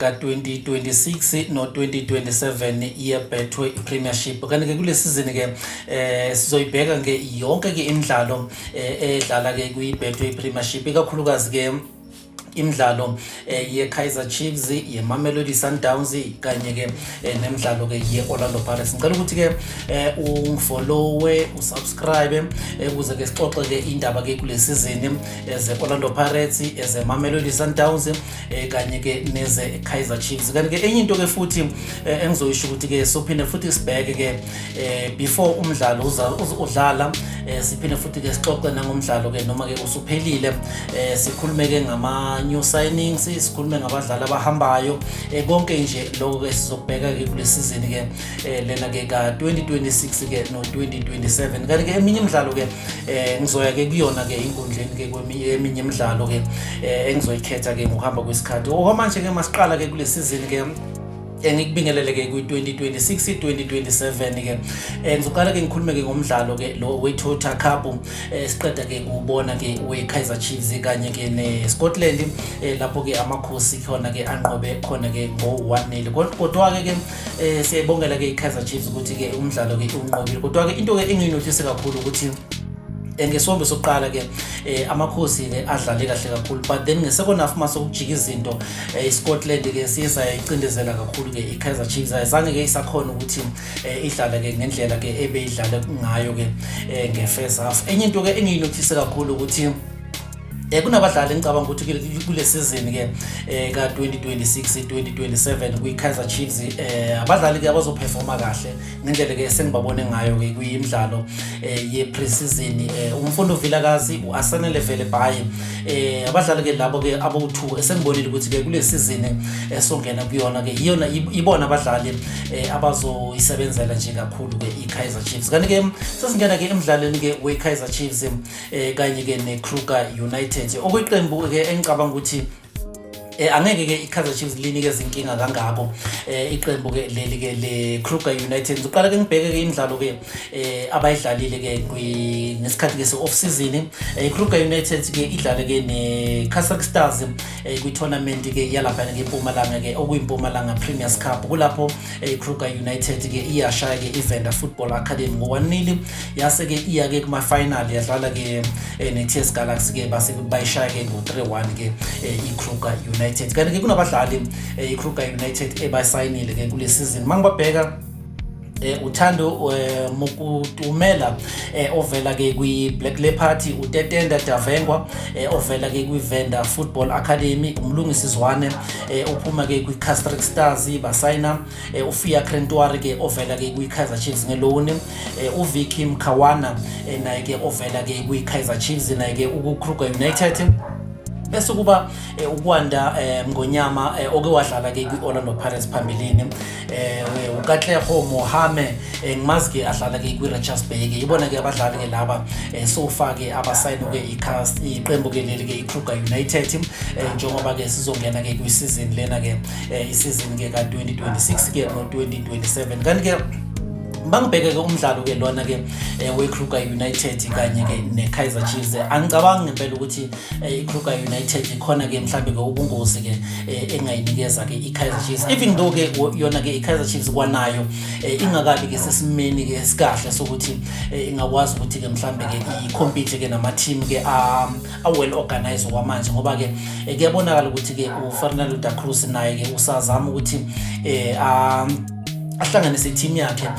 Ka-2026 no-2027 ye-Betway Premiership. Kanti-ke kule season-ke sizoyibheka ke yonke ke imidlalo edlala ke kwi-Betway Premiership, ikakhulukazi ke imidlalo ye-Kaizer Chiefs, ye-Mamelodi Sundowns kanye ke nemidlalo ke ye-Orlando Pirates. Ngicela ukuthi ke ungifollowe, usubscribe ukuze ke sixoxe ke indaba ke kule season eze-Orlando Pirates, eze-Mamelodi Sundowns kanye ke neze Kaizer Chiefs. Kanti ke enye into ke futhi engizoyisho ukuthi ke sophinde futhi sibheke ke before umdlalo udlala, siphinde futhi ke sixoxe nangomdlalo ke noma ke usuphelile, sikhulume ke ngama new signings, sikhulume ngabadlali abahambayo, konke nje lokho ke sizobheka ke kule season ke lena ke ka 2026 ke no 2027. Kanti ke eminye imidlalo ke ngizoya ke kuyona ke inkundleni ke kweminye eminye imidlalo ke engizoyikhetha ke ngokuhamba kwesikhathi. Okwamanje ke masiqala ke kule season ke, ngikubingelele ke kwi-2026 2027 ke. Ngizoqala ke ngikhulume ke ngomdlalo ke lo we-Toyota Cup siqeda ke kubona ke we-Kaizer Chiefs kanye ke ne-Scotland, lapho ke amakhosi khona ke anqobe khona ke ngo-1-0. Kodwa ke siyayibongela ke i-Kaizer Chiefs ukuthi ke umdlalo ke unqobile. Kodwa ke into ke engiyinothise kakhulu ukuthi ngesiwombe sokuqala ke amakhosi ke adlale kahle kakhulu, but then nge-second half mase ukujika izinto, iScotland ke siye sayicindezela kakhulu ke iKaizer Chiefs, ayizange ke isakhona ukuthi idlale ke ngendlela ke ebeyidlale ngayo ke nge-first half. Enye into ke engiyinothise kakhulu ukuthi kunabadlali engicabanga ukuthi kule season ke ka 2026 2027 kwi Kaizer Chiefs, abadlali ke abazoperforma kahle ngendlela ke sengibabone ngayo ke kuyimidlalo ye pre-season, uMfundo Vilakazi, uAsanele Velebayi, abadlali ke labo ke abawu2 esengibonile ukuthi ke kule season esongena kuyona ke iyona ibona abadlali abazoyisebenzela nje kakhulu ke iKaizer Chiefs. Kanti ke sesingena ke emidlalweni ke weKaizer Chiefs kanye ke neKruger United, okuyiqembu ke engicabanga ukuthi angeke ke iKaizer Chiefs linikeze inkinga kangako iqembu ke leli ke le Kruger United. Ngizoqala ke ngibheke ke imidlalo ke abayidlalile ke ngesikhathi ke se off season. iKruger United ke idlale ke neCasric Stars kwi tournament ke yalapha ke eMpumalanga ke, okuyiMpumalanga Premier's Cup, kulapho iKruger United ke iyashaya ke iVenda Football Academy ngo-1-0, yase ke iya ke kuma final, yadlala ke ne-TS Galaxy ke, base bayishaya ke ngo-3-1 ke iKruger United. Kanti ke kunabadlali iKruger United ebasayinile ke kule season. Mangibabheka, uThando Mukutumela ovela ke kwi Black Leopard, uTetenda Davengwa ovela ke kwi Venda Football Academy, uMlungisi Zwane uphuma ke kwi Casric Stars, basayina uFia Krentwari ke ovela ke kwi Kaizer Chiefs ngeloan, uVicky Mkhawana naye ke ovela ke kwi Kaizer Chiefs, naye ke uku Kruger United, bese kuba ukwanda Mngonyama oke wadlala ke kwi-Orlando Pirates phambilini, uKatleho Mohame, ngimazi ke adlala ke kwi-Richards Bay ke. Ibona ke abadlali ke laba so far ke abasayine ke i-cast iqembu ke leli ke iKruger United, njengoba ke sizongena ke kwi-season lena ke, i-season ke ka-2026 ke no-2027. Kanti ke bangibheke ke umdlalo ke lona ke we-Kruger United kanye ke ne-Kaizer Chiefs, angicabangi ngempela ukuthi i-Kruger United ikhona ke mhlambe ke ubungozi ke engayinikeza ke i-Kaizer Chiefs, even though ke yona ke i-Kaizer Chiefs kwanayo ingakabi ke sesimeni ke esikahle sokuthi ingakwazi ukuthi ke mhlambe ke i-compete ke nama team ke a well organized kwamanje, ngoba ke kuyabonakala ukuthi ke uFernando da Cruz naye ke usazama ukuthi ahlanganise i-team yakhe.